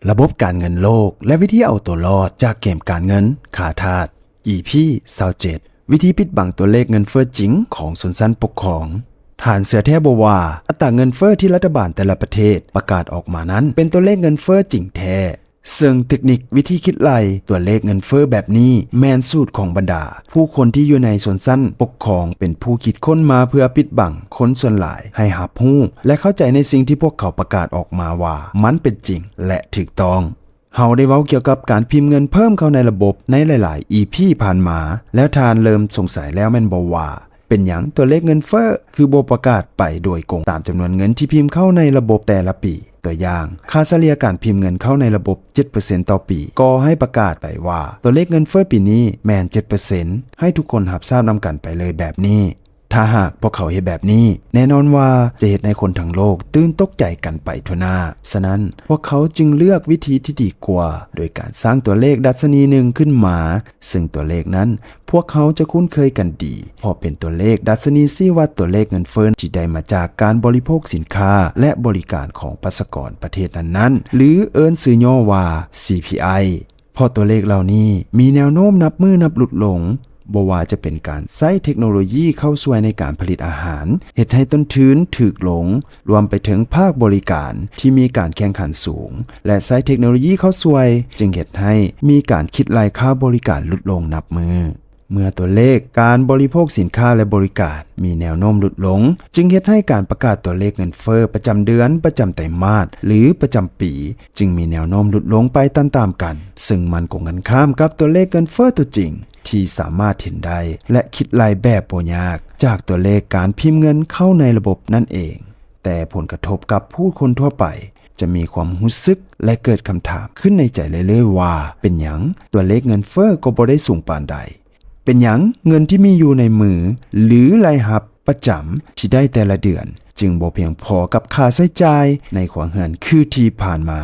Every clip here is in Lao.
ລະບົບການເງິນໂລກ ແລະ ວິທີເອົາຕົວລອດຈາກເກມການເງິນຂ້າທາດ ອີ ພີ ຊາວເຈັດ ວິທີປິດບັງຕົວເລກເງິນເຟີ້ຈິງຂອງຊົນຊັ້ນປົກຄອງ. ທ່ານເຊື່ອແທ້ບໍ່ວ່າ ອັດຕາເງິນເຟີ້ທີ່ລັດຖະບານແຕ່ລະປະເທດປະກາດອອກມານັ້ນ ເປັນຕົວເລກເງິນເຟີ້ຈິງແທ້? ເຊິ່ງເຕັກນິກວິທີຄິດໄລ່ຕົວເລກເງິນເຟີ້ແບບນີ້ ແມ່ນສູດຂອງບັນດາຜູ້ຄົນທີ່ຢູ່ໃນຊົນຊັ້ນປົກຄອງ ເປັນຜູ້ຄິດຄົ້ນມາເພື່ອປິດບັງຄົນສ່ວນຫຼາຍໃຫ້ຮັບຮູ້ ແລະ ເຂົ້າໃຈໃນສິ່ງທີ່ພວກເຂົາປະກາດອອກມາວ່າມັນເປັນຈິງ ແລະ ຖືກຕ້ອງ. ເຮົາໄດ້ເວົ້າກ່ຽວກັບການພິມເງິນເພີ່ມເຂົ້າໃນລະບົບໃນຫຼາຍໆ ອີ ພີ ຜ່ານມາ ແລ້ວທ່ານເລີ່ມສົງໄສແລ້ວແມ່ນບໍ່ວ່າ ເປັນຫຍັງຕົວເລກເງິນເຟີ້ຄືບໍ່ປະກາດໄປໂດຍກົງຕາມຈຳນວນເງິນທີ່ພິມເຂົ້າໃນລະບົບແຕ່ລະປີ? ຕົວຢ່າງ, ຄ່າສະເລ່ຍການພິມເງິນເຂົ້າໃນລະບົບ ເຈັດເປີເຊັນຕໍ່ປີ ກໍໃຫ້ປະກາດໄປວ່າຕົວເລກເງິນເຟີ້ປີນີ້ແມ່ນ ເຈັດເປີເຊັນ ໃຫ້ທຸກຄົນຮັບຊາບນຳກັນໄປເລີຍແບບນີ້. ຖ້າຫາກພວກເຂົາເຮັດແບບນີ້, ແນ່ນອນວ່າຈະເຮັດໃຫ້ຄົນທັງໂລກຕື່ນຕົກໃຈກັນໄປທົ່ວໜ້າ. ສະນັ້ນ, ພວກເຂົາຈຶ່ງເລືອກວິທີທີ່ດີກວ່າ ໂດຍການສ້າງຕົວເລກດັດຊະນີໜຶ່ງຂຶ້ນມາ, ເຊິ່ງຕົວເລກນັ້ນພວກເຮົາຈະຄຸ້ນເຄີຍກັນດີ ເພາະເປັນຕົວເລກດັດຊະນີຊີ້ວັດຕົວເລກເງິນເຟີ້ທີ່ໄດ້ມາຈາກການບໍລິໂພກສິນຄ້າ ແລະ ບໍລິການຂອງປະຊາກອນປະເທດນັ້ນໆ ຫຼື ເອີ້ນຊື່ຫຍໍ້ວ່າ ຊີ ພີ ໄອ. ເພາະຕົວເລກເຫຼົ່ານີ້ມີແນວໂນ້ມນັບມື້ນັບຫຼຸດລົງ, ບໍ່ວ່າຈະເປັນການໃຊ້ເທັກໂນໂລຢີເຂົ້າຊ່ວຍໃນການຜະລິດອາຫານ ເຮັດໃຫ້ຕົ້ນທຶນຖືກລົງ, ລວມໄປເຖິງພາກບໍລິການທີ່ມີການແຂ່ງຂັນສູງ ແລະ ໃຊ້ເທັກໂນໂລຢີເຂົ້າຊ່ວຍ ຈຶ່ງເຮັດໃຫ້ມີການຄິດໄລ່ຄ່າບໍລິການຫຼຸດລົງນັບມື້. ເມື່ອຕົວເລກການບໍລິໂພກສິນຄ້າ ແລະ ບໍລິການມີແນວໂນ້ມຫຼຸດລົງ, ຈຶ່ງເຮັດໃຫ້ການປະກາດຕົວເລກເງິນເຟີ້ປະຈຳເດືອນ, ປະຈຳໄຕມາດ ຫຼື ປະຈຳປີ ຈຶ່ງມີແນວໂນ້ມຫຼຸດລົງໄປຕາມໆກັນ, ເຊິ່ງມັນກົງກັນຂ້າມກັບຕົວເລກເງິນເຟີ້ຕົວຈິງ ທີ່ສາມາດເຫັນໄດ້ ແລະ ຄິດໄລ່ແບບບໍ່ຍາກ ຈາກຕົວເລກການພິມເງິນເຂົ້າໃນລະບົບນັ້ນເອງ. ແຕ່ຜົນກະທົບກັບຜູ້ຄົນທົ່ວໄປຈະມີຄວາມຮູ້ສຶກ ແລະ ເກີດຄຳຖາມຂຶ້ນໃນໃຈເລື້ອຍໆວ່າ ເປັນຫຍັງຕົວເລກເງິນເຟີ້ກໍບໍ່ໄດ້ສູງປານໃດ? ເປັນຫຍັງເງິນທີ່ມີຢູ່ໃນມື ຫຼື ລາຍຮັບປະຈຳທີ່ໄດ້ແຕ່ລະເດືອນ ຈຶ່ງບໍ່ພຽງພໍກັບຄ່າໃຊ້ຈ່າຍໃນຄົວເຮືອນຄືທີ່ຜ່ານມາ?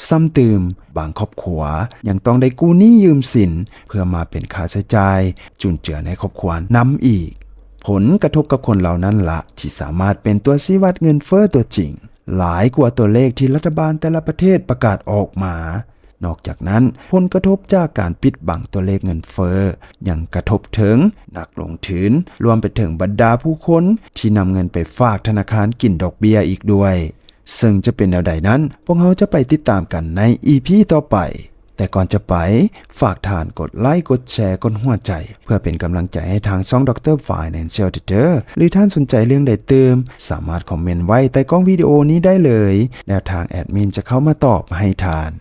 ຊ້ຳຕື່ມ, ບາງຄອບຄົວຍັງຕ້ອງໄດ້ກູ້ໜີ້ຢືມສິນເພື່ອມາເປັນຄ່າໃຊ້ຈ່າຍຈຸນເຈືອໃນຄອບຄົວນຳອີກ. ຜົນກະທົບກັບຄົນເຫຼົ່ານັ້ນລະ ທີ່ສາມາດເປັນຕົວຊີ້ວັດເງິນເຟີ້ຕົວຈິງ ຫຼາຍກວ່າຕົວເລກທີ່ລັດຖະບານແຕ່ລະປະເທດປະກາດອອກມາ. ນອກຈາກນັ້ນ, ຜົນກະທົບຈາກການປິດບັງຕົວເລກເງິນເຟີ້ ຍັງກະທົບເຖິງນັກລົງທຶນ, ລວມໄປເຖິງບັນດາຜູ້ຄົນທີ່ນຳເງິນໄປຝາກທະນາຄານກິນດອກເບ້ຍອີກດ້ວຍ. ເຊິ່ງຈະເປັນແນວໃດນັ້ນ, ພວກເຮົາຈະໄປຕິດຕາມກັນໃນ ອີ ພີ ຕໍ່ໄປ. ແຕ່ກ່ອນຈະໄປ, ຝາກທ່ານກົດໄລ, ກົດແຊ, ກົດຫົວໃຈ ເພື່ອເປັນກຳລັງໃຈໃຫ້ທາງຊ່ອງ Doctor Financial Tutor ຫຼື ທ່ານສົນໃຈເລື່ອງໃດຕື່ມ, ສາມາດຄອມເມັນໄວ້ໃຕ້ກ້ອງວິດີໂອນີ້ໄດ້ເລີຍ, ແລ້ວທາງແອດມິນຈະເຂົ້າມາຕອບໃຫ້ທ່ານ.